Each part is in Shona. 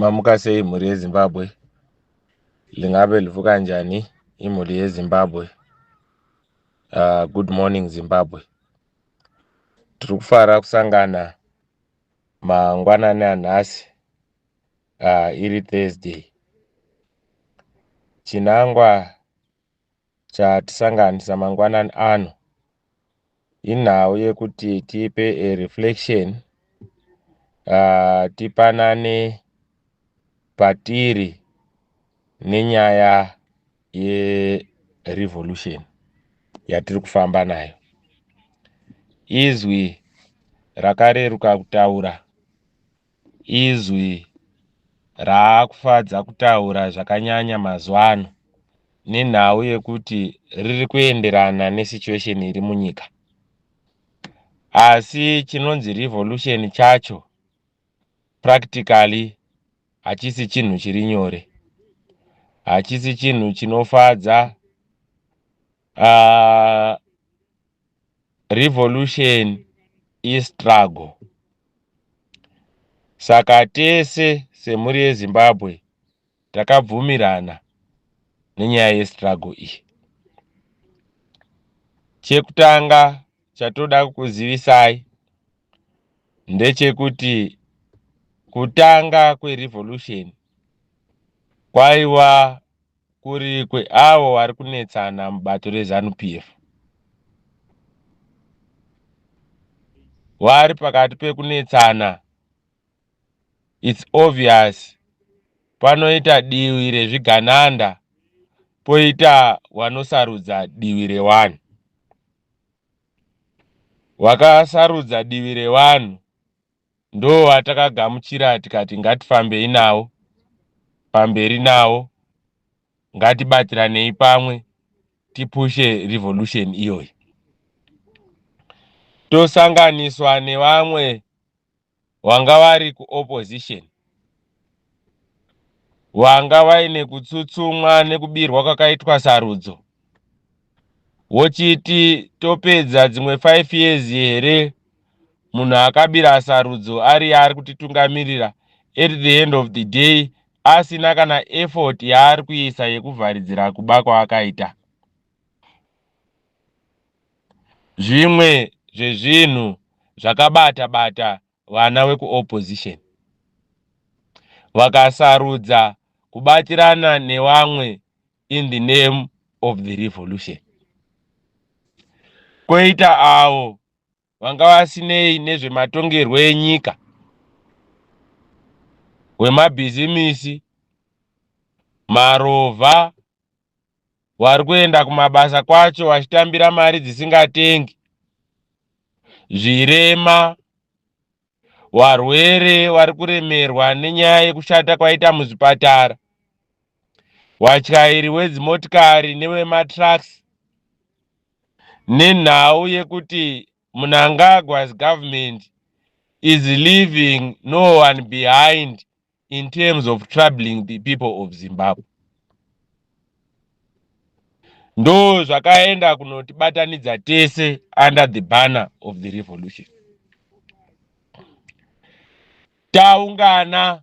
Mamuka sei mhuri yeZimbabwe? Lingabe livuka njani imhuri yeZimbabwe? Good morning Zimbabwe. Tiri kufara kusangana mangwanani anhasi iri Thursday. Chinangwa chatisanganisa mangwanani ano inhau yekuti tipe a reflection, tipanane patiri nenyaya yerevolution yatiri kufamba nayo. Izwi rakareruka kutaura, izwi raakufadza kutaura zvakanyanya mazuva ano nenhau yekuti riri kuenderana nesituation iri munyika. Asi chinonzi revolution chacho practically hachisi chinhu chiri nyore, hachisi chinhu chinofadza. Revolution istruggle. Saka tese semhuri yeZimbabwe takabvumirana nenyaya yestruggle iyi. Chekutanga chatoda kukuzivisai ndechekuti kutanga kwerevolution kwaiva kuri kweavo vari kunetsana mubato reZanu PF. Vari pakati pekunetsana, it's obvious panoita divi rezvigananda poita vanosarudza divi revanhu. Vakasarudza divi revanhu ndovatakagamuchira tikati ngatifambei nawo, pamberi nawo, ngatibatiranei pamwe tipushe revolution iyoyi. Tosanganiswa nevamwe vanga vari kuopposition, vanga vaine kutsutsumwa nekubirwa kwakaitwa sarudzo, wochiti topedza dzimwe 5 years here munhu akabira sarudzo ari ari kutitungamirira, at the end of the day asina kana effort yaari kuisa yekuvharidzira kuba kwaakaita. Zvimwe zvezvinhu zvakabata bata vana vekuopposition vakasarudza kubatirana nevamwe in the name of the revolution, kwoita avo vanga vasinei nezvematongerwo enyika, wemabhizimisi, marovha, vari kuenda kumabasa kwacho vachitambira mari dzisingatengi, zvirema, varwere vari kuremerwa nenyaya yekushata kwaita muzvipatara, vatyairi wedzimotikari nevematrucks, nenhau yekuti Mnangagwa's government is leaving no one behind in terms of troubling the people of Zimbabwe. Ndo zvakaenda kunotibatanidza tese under the banner of the revolution. Taungana,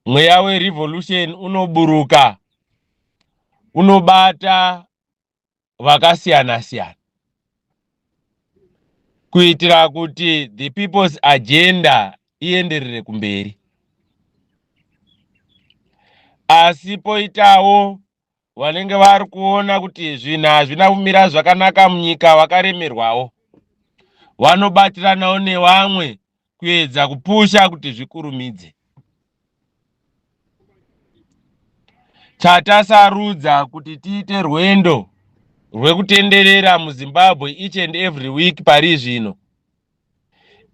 mweya werevolution unoburuka, unobata vakasiyana siyana kuitira kuti the people's agenda ienderere kumberi. Asi poitawo vanenge vari kuona kuti zvinhu hazvina kumira zvakanaka munyika, vakaremerwawo, vanobatiranawo nevamwe kuedza kupusha kuti zvikurumidze. Chatasarudza kuti tiite rwendo rwekutenderera muZimbabwe each and every week pari zvino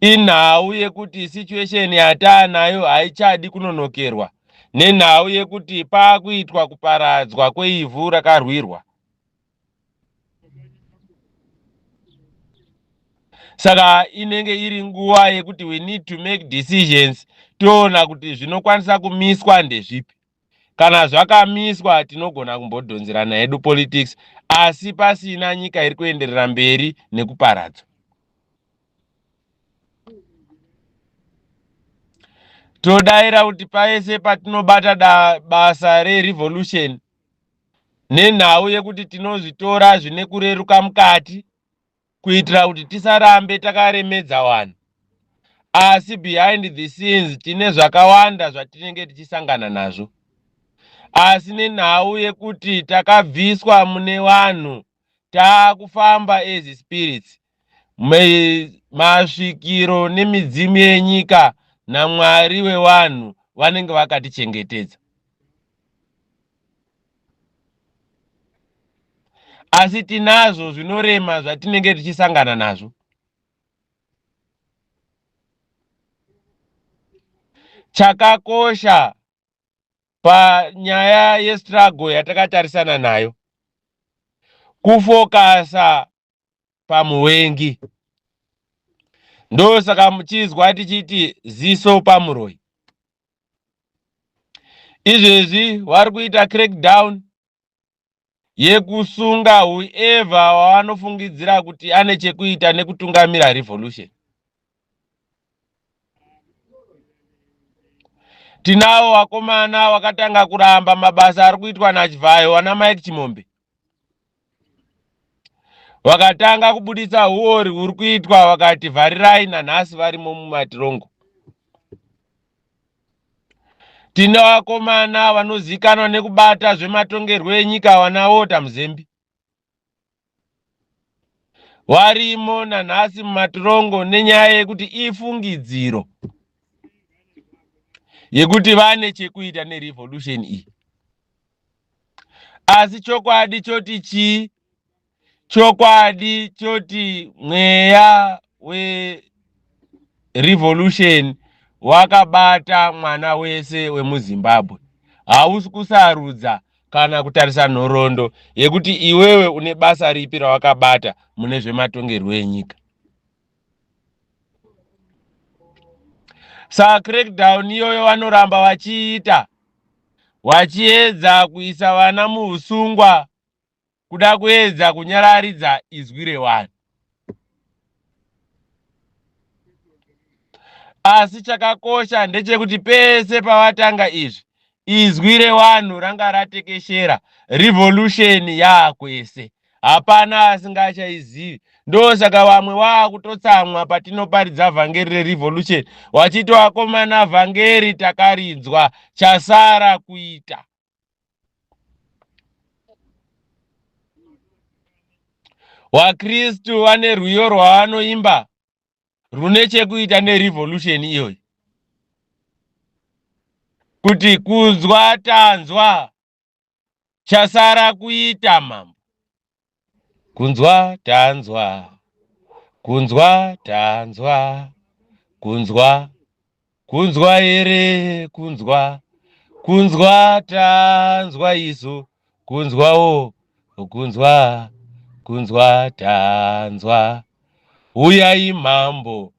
inhau yekuti situation yataanayo haichadi kunonokerwa, nenhau yekuti paakuitwa kuparadzwa kweivhu rakarwirwa. Saka inenge iri nguva yekuti we need to make decisions, toona kuti zvinokwanisa kumiswa ndezvipi. Kana zvakamiswa tinogona kumbodhonzerana hedu politics, asi pasina nyika iri kuenderera mberi nekuparadzwa. Todaira kuti paese patinobata da basa rerevolution nenhau yekuti tinozvitora zvine kureruka mukati kuitira kuti tisarambe takaremedza vanhu, asi behind the scenes tine zvakawanda zvatinenge tichisangana nazvo. Asi nenhau yekuti takabviswa mune vanhu, taakufamba as spirits, masvikiro nemidzimu yenyika naMwari wevanhu vanenge vakatichengetedza. Asi tinazvo zvinorema zvatinenge tichisangana nazvo. Chakakosha panyaya yestruggle yatakatarisana nayo kufokasa pamuvengi. Ndosaka muchizwa tichiti ziso pamuroyi. Izvezvi vari kuita crackdown yekusunga whoever wavanofungidzira kuti ane chekuita nekutungamira revolution. Tinawo vakomana vakatanga kuramba mabasa ari kuitwa naChivhayo, vana Mike Chimombe, vakatanga kubuditsa huori huri kuitwa, vakati vharirai, nanhasi varimo mumatirongo. Tine vakomana vanozikanwa nekubata zvematongerwo enyika, vana Walter Mzembi, varimo nanhasi mumatirongo nenyaya yekuti ifungidziro yekuti vane chekuita nerevolution iyi. Asi chokwadi choti chii? Chokwadi choti mweya werevolution wakabata mwana wese wemuZimbabwe. Hausi kusarudza kana kutarisa nhoroondo yekuti iwewe une basa ripi rawakabata mune zvematongerwo enyika. Saka crackdown iyoyo vanoramba vachiita, vachiedza kuisa vana muusungwa, kuda kuedza kunyararidza izwi revanhu. Asi chakakosha ndechekuti pese pavatanga izvi, izwi revanhu ranga ratekeshera, revolution yaakwese, hapana asingachaizivi. Ndosaka vamwe vaakutotsamwa patinoparidza vhangeri rerevolution, vachiti vakomana, vhangeri takarinzwa, chasara kuita. WaKristu vane rwiyo rwavanoimba rune chekuita nerevolution iyoyi, kuti kunzwa tanzwa, chasara kuita mambo. Kunzwa tanzwa, kunzwa tanzwa, kunzwa, kunzwa here, kunzwa, kunzwa tanzwa isu, kunzwawo, kunzwa, kunzwa tanzwa, uyai mambo,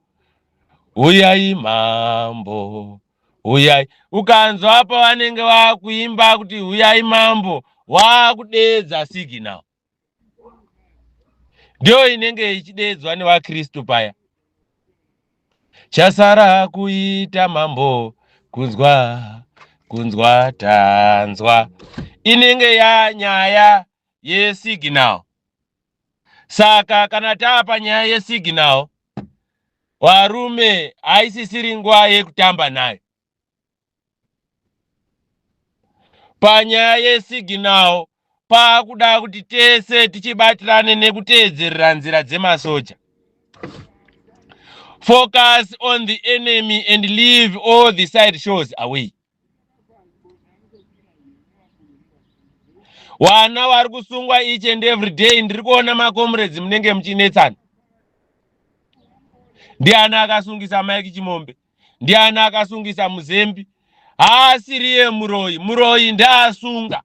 uyai mambo, uyai. Ukanzwa pavanenge vakuimba kuti uyai mambo, vakudeedza signal, ndiyo inenge ichideedzwa nevaKristu paya. Chasara kuita mambo, kunzwa, kunzwa tanzwa, inenge yanyaya yesignal. Saka kana taapa nyaya yesignal, varume, haisisiri nguva yekutamba nayo. Panyaya yesignal paakuda kuti tese tichibatirane nekuteedzerera nzira dzemasoja. Focus on the enemy and leave all the side shows away. Vana vari kusungwa each and every day, ndiri kuona macomrades munenge muchinetsana. Ndiani akasungisa Mike Chimombe? Ndiani akasungisa Muzembi? Haasiriye muroyi, muroyi ndaasunga.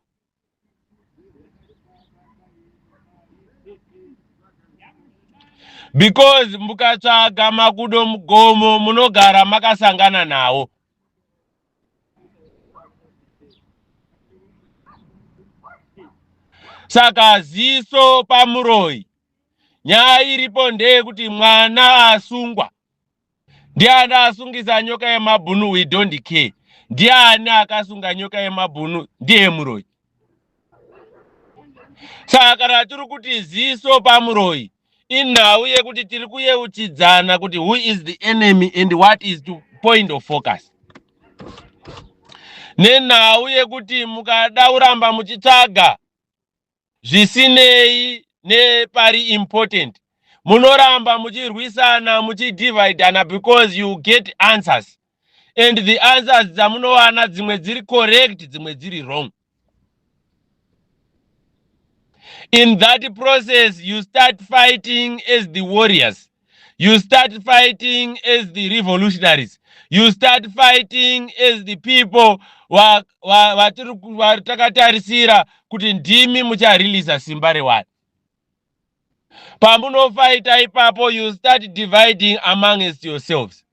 Because mukatsvaga makudo mugomo, munogara makasangana nawo. Saka ziso pamuroyi. Nyaya iripo ndeyekuti mwana asungwa. Ndiani asungisa nyoka yemabhunu? We don't care. Ndiani akasunga nyoka yemabhunu? Ndiye muroyi. Saka kana tiri kuti ziso pamuroyi, inhau yekuti tiri kuyeuchidzana kuti who is the enemy and what is the point of focus. Nenhau yekuti mukada kuramba muchitsvaga zvisinei nepari important, munoramba muchirwisana, muchidivhaidana, because you get answers, and the answers dzamunowana dzimwe dziri correct, dzimwe dziri wrong. In that process you start fighting as the warriors, you start fighting as the revolutionaries, you start fighting as the people vatakatarisira kuti ndimi mucharilisa simba revanhu. Pamunofaita ipapo, you start dividing amongst yourselves.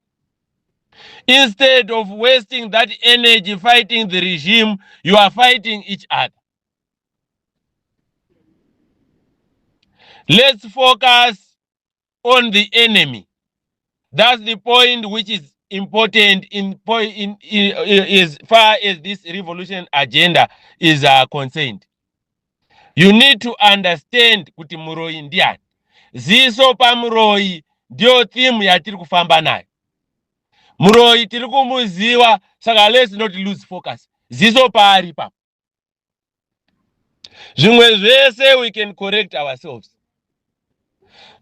Instead of wasting that energy fighting the regime, you are fighting each other. Let's focus on the enemy. That's the point which is important in as far as this revolution agenda is concerned. You need to understand kuti muroyi ndiani. Ziso pamuroyi ndiyo theme yatiri kufamba nayo. Muroyi tiri kumuziva, saka let's not lose focus. Ziso paari ipapo. Zvimwe zvese we can correct ourselves.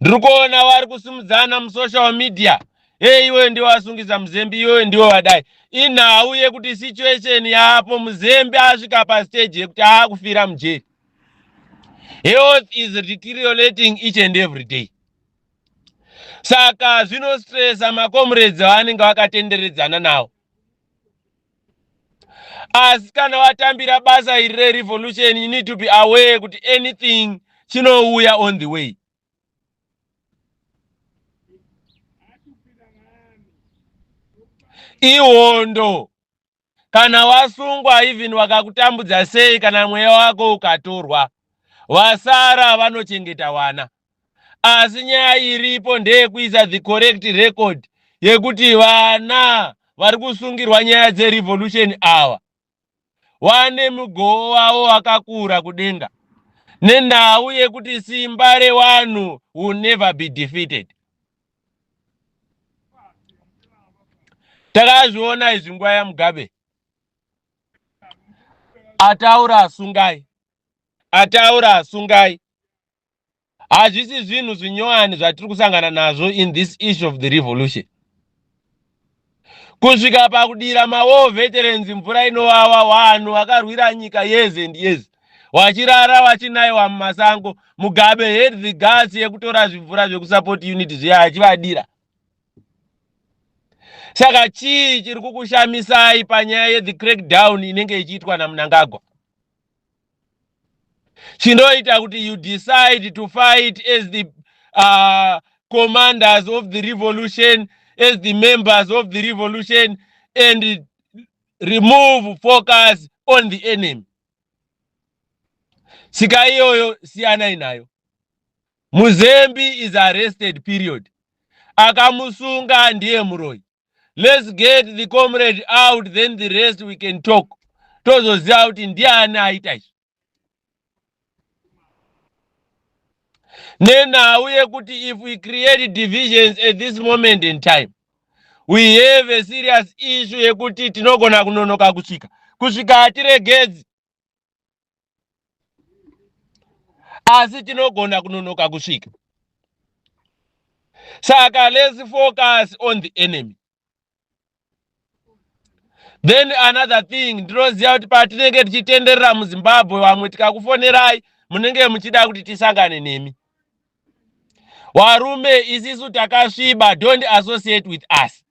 Ndiri kuona vari kusimudzana musocial media, hey, iwe ndiwe wasungisa Muzembi, iwewe ndiwe wadai. Inhau yekuti situation yapo, Muzembi asvika pastage yekuti aakufira mujeri. Health is deteriorating each and every day, saka zvinostressa macomrades avanenge vakatenderedzana nawo. Asi kana watambira basa iri rerevolution, you need to be aware kuti anything chinouya on the way. Ihondo. Kana wasungwa, even wakakutambudza sei, kana mweya wako ukatorwa, vasara vanochengeta vana. Asi nyaya iripo ndeyekuisa the correct record yekuti vana vari kusungirwa nyaya dzerevolution ava wane mugowo wavo wakakura kudenga, nenhau yekuti simba revanhu will never be defeated. Takazviona izvi nguva yaMugabe. Ataura, sungai; ataura, sungai. Hazvisi zvinhu zvinyowani zvatiri kusangana nazvo in this issue of the revolution, kusvika pakudira mawar veterans mvura inovava, vanhu vakarwira nyika years and years, vachirara vachinayiwa mumasango. Mugabe had the guts yekutora zvimvura zvekusupport unit zviya achivadira. Saka chii chiri kukushamisai panyaya yethe crackdown inenge ichiitwa naMunangagwa, chinoita kuti you decide to fight as the commanders of the revolution, as the members of the revolution, and remove focus on the enemy? Sika iyoyo siyanai nayo. Muzembi is arrested, period. Akamusunga ndiye muroyi. Let's get the comrade out, then the rest we can talk, tozoziva kuti ndiani aita izvi. Nenhau yekuti if we create divisions at this moment in time, we have a serious issue yekuti tinogona kunonoka kusvika. Kusvika hatiregedzi, asi tinogona kunonoka kusvika. Saka let's focus on the enemy. Then another thing, ndinoziva kuti patinenge tichitenderera muZimbabwe, vamwe tikakufonerai munenge muchida kuti tisangane nemi. Warume, isisu takasviba, don't associate with us.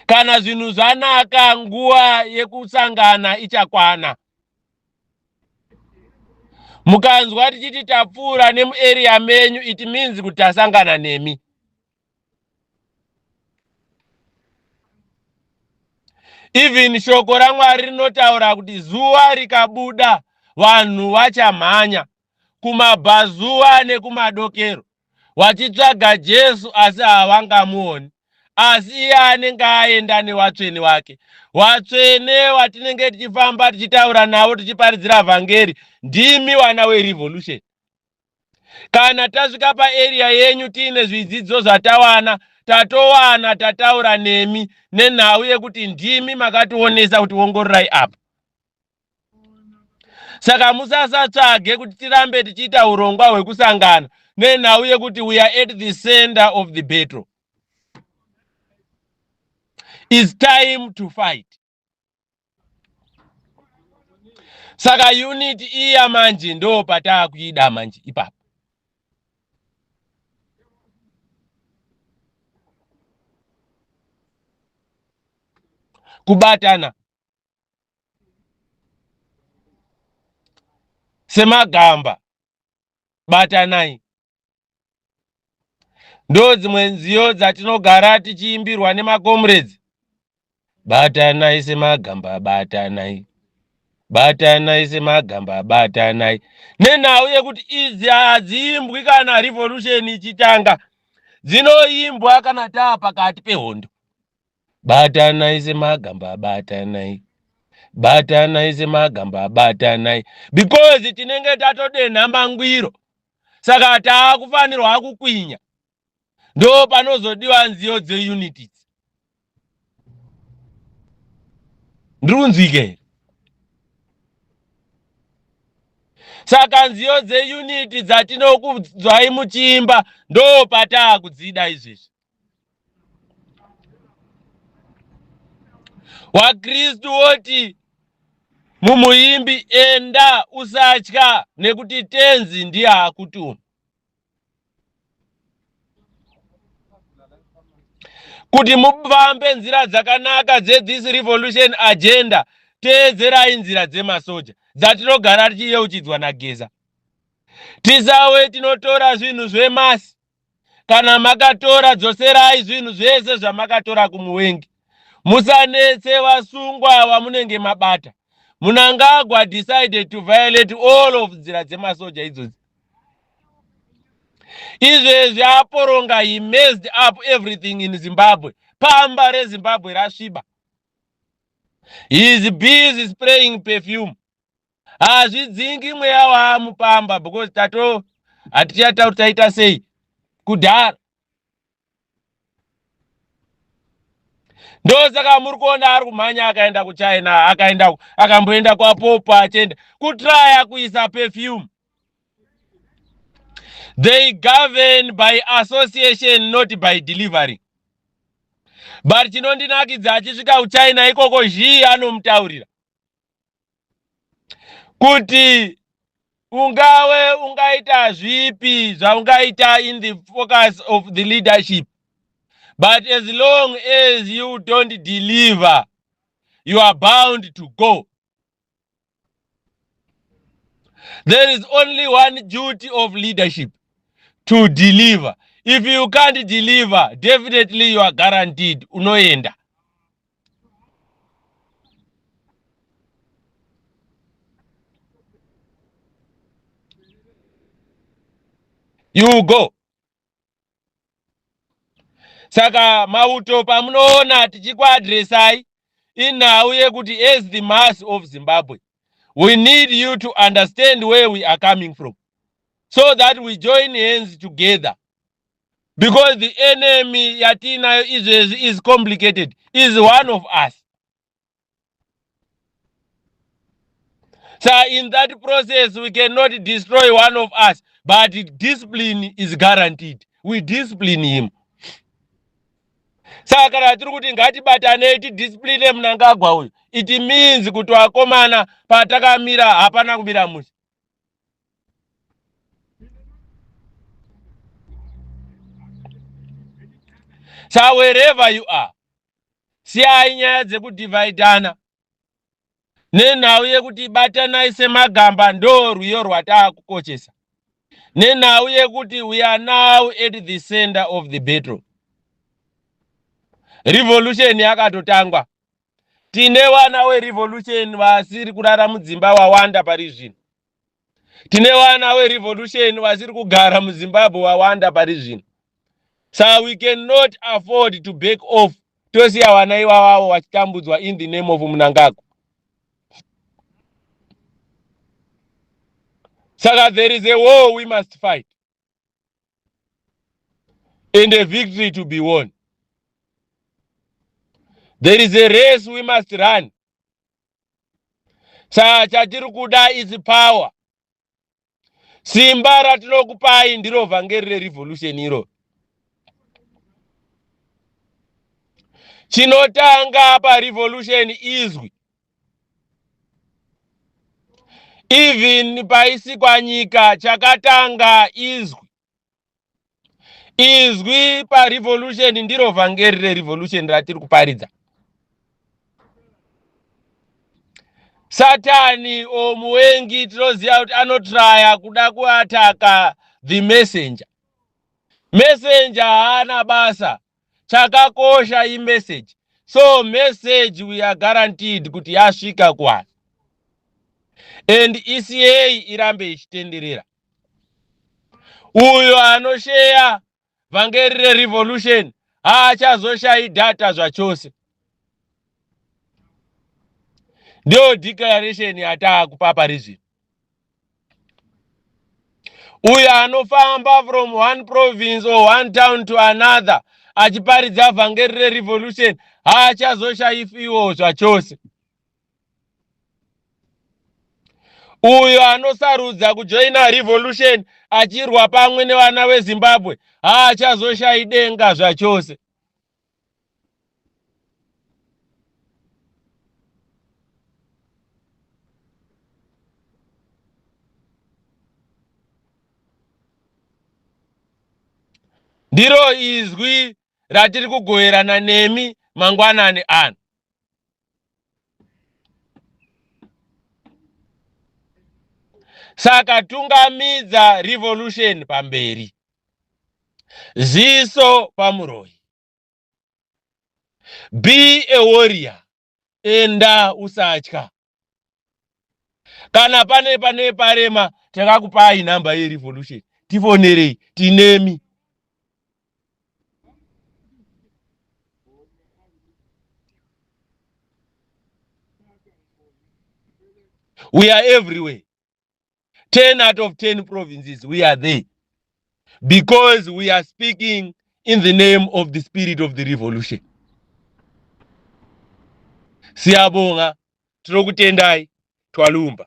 Kana zvinhu zvanaka, nguva yekusangana ichakwana. Mukanzwa tichiti tapfuura nemuarea menyu, it means kuti tasangana nemi. Even shoko raMwari rinotaura kuti zuva rikabuda, vanhu vachamhanya kumabvazuva nekumadokero. Wachitsvaga Jesu asi havangamuoni. Asi iye anenge aenda newatsvene wake. Watsvene watinenge tichifamba tichitaura navo tichiparidzira vhangeri ndimi wana werevolution. Kana tasvika paarea yenyu tiine zvidzidzo zvatawana, tatowana tataura nemi nenhau yekuti ndimi makationesa kuti wongororai apa. Saka musasatsvage kuti tirambe tichiita urongwa hwekusangana nenhau yekuti we are at the center of the battle. It's time to fight. Saka unit iya manje ndo pataakuida manje ipapo. Kubatana semagamba, batanai. Ndo dzimwe nziyo dzatinogara tichiimbirwa nemakomrades. Batanai semagamba, batanai, batanai semagamba, batanai. Nenhau yekuti idzi hadziimbwi kana revolution ichitanga, dzinoimbwa kana taa pakati pehondo. Batanai semagamba, batanai, batanai semagamba, batanai, because tinenge tatodenha mangwiro, saka taakufanirwa kukwinya. Ndo panozodiwa nziyo dzeunity. Ndiri kunzwike here? Saka nziyo dzeunity dzatinokudzwai muchiimba ndo pataakudzida izvezvi. WaKristu woti mumuimbi, enda usatya nekuti Tenzi ndiye akutuma. Kuti mufambe nzira dzakanaka dzethis revolution agenda, teedzerai nzira dzemasoja dzatinogara tichiyeuchidzwa naGeza. Tisawe tinotora zvinhu zvemasi. Kana makatora, dzoserai zvinhu zvese zvamakatora kumuwengi. Musanetse vasungwa vamunenge mabata. Mnangagwa decided to violate all of nzira dzemasoja idzodzi. Izvezvi aporonga, he messed up everything in Zimbabwe. Pamba reZimbabwe rasviba. He is busy spraying perfume. Hazvidzingi mweya waamupamba because tato hatichatauri taita sei kudhara. Ndosaka muri kuona ari kumhanya, akaenda kuChina, akaenda, akamboenda kwaPopo, achienda kutraya kuisa perfume. They govern by association, not by delivery. But chinondinakidza, achisvika kuChina ikoko, zhii anomutaurira kuti ungawe ungaita zvipi zvaungaita in the focus of the leadership, but as long as you don't deliver, you are bound to go. There is only one duty of leadership, to deliver. If you can't deliver, definitely you are guaranteed unoenda. You go. Saka mauto pamunoona tichikuadresai, inhau yekuti as the mass of Zimbabwe, we need you to understand where we are coming from so that we join hands together, because the enemy yatinayo izvezvi is complicated, is one of us. So in that process we cannot destroy one of us, but discipline is guaranteed. We discipline him. Saka kana tiri kuti ngatibatanei tidiscipline Mnangagwa uyu, it means kuti vakomana, patakamira hapana kumira mushe. Sa wherever you are, siyai nyaya dzekudhivhaidhana nenhau yekuti batanai semagamba. Ndo rwiyo rwataakukochesa nenhau yekuti we are now at the center of the battle. Revolution yakatotangwa. Tine vana werevolution vasiri kurara mudzimba wawanda pari zvino. Tine vana verevolution vasiri kugara muZimbabwe vawanda pari zvino. Saka we cannot afford to back off tosiya vana ivavavo vachitambudzwa in the name of Mnangagwa. Saka there is a war we must fight and a victory to be won. There is a race we must run. Saka chatiri kuda is power. Simba ratinokupai ndiro vhangeri rerevolution iro. Chinotanga parevolution izwi. Even paisikwa nyika chakatanga izwi. Izwi parevolution ndiro vhangeri rerevolution ratiri kuparidza. Satani o muvengi tinoziva kuti anotraya kuda kuataka the messenger. Messenger haana basa, chakakosha imessage. So message we are guaranteed kuti yasvika kuvanhu and ECA irambe ichitenderera. Uyo anosheya vhangeri rerevolution haachazoshayi data zvachose. Ndiyo declaration yataakupa pari zvino. Uyo anofamba from one province or one town to another achiparidza vhangeri rerevolution haachazoshayi fuel zvachose. Uyo anosarudza kujoina revolution achirwa pamwe nevana veZimbabwe haachazoshayi denga zvachose. Ndiro izwi ratiri kugoverana nemi mangwanani ano. Saka tungamidza revolution pamberi, ziso pamuroyi. Be a warrior, enda usatya. Kana pane pane parema, takakupai namba yerevolution, tifonerei, tinemi. We are everywhere. 10 out of 10 provinces, we are there. Because we are speaking in the name of the spirit of the revolution. Siyabonga, tinokutendai, twalumba.